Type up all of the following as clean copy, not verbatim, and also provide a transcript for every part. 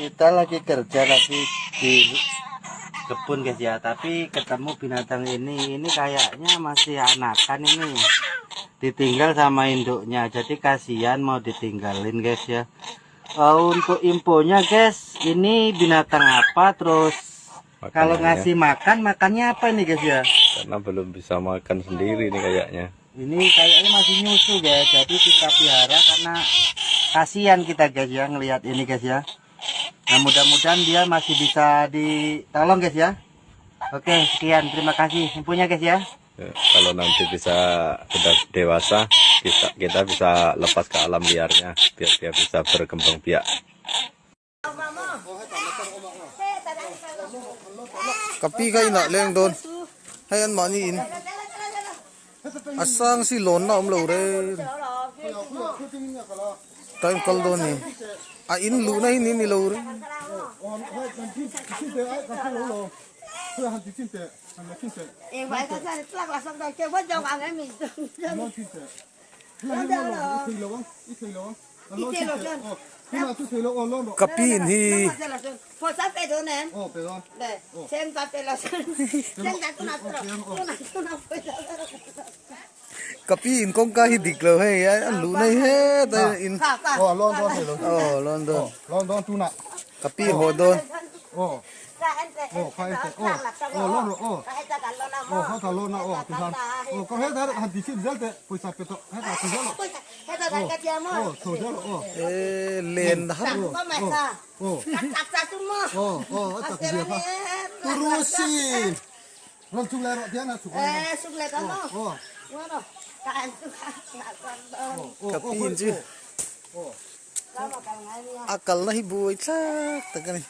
Kita lagi kerja lagi di kebun guys ya, tapi ketemu binatang ini. Ini kayaknya masih anakan ini. Ditinggal sama induknya, jadi kasihan mau ditinggalin guys ya. Untuk infonya guys, ini binatang apa, terus kalau Makanannya. ngasih makan, makannya apa ini guys ya? Karena belum bisa makan sendiri nih kayaknya. Ini kayaknya masih nyusu guys, jadi kita piara karena kasihan kita guys ya ngelihat ini guys ya. Nah, mudah-mudahan dia masih bisa ditolong guys ya. Oke, sekian, terima kasih infonya guys ya. Ya, kalau nanti bisa sudah dewasa, kita bisa lepas ke alam liarnya biar dia bisa berkembang biak. Kapi ka inah leng dawn hei an mahni in a sang si lawn na awm lo reng time kal dawn ni a in luhna hi ni ni lo reng. Ka pi in hi ka pi in kawngka hi dik lo hei a luh na hi heta in aw lawn dawn ka pi haw dawn. E len har ka pin chu a kalna hi buai thlak tak a ni.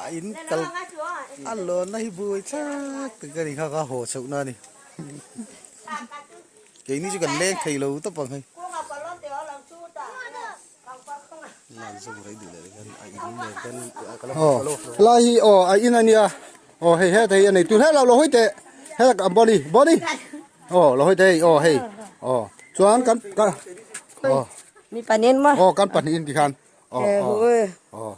A in kal a lawnna hi buai thlak tak a ni kha kha haw chhoh na a ni keini chu kan leng thei lo tawp ang hei. Lai hi aw a in a nia aw hei hetah hi a nei tur hello lo hawi teh helak ang body body aw lo hawi teh hei aw hei aw chuan kan kan aw Mi panin maw aw kan pahnih in tikhan aw aw aw.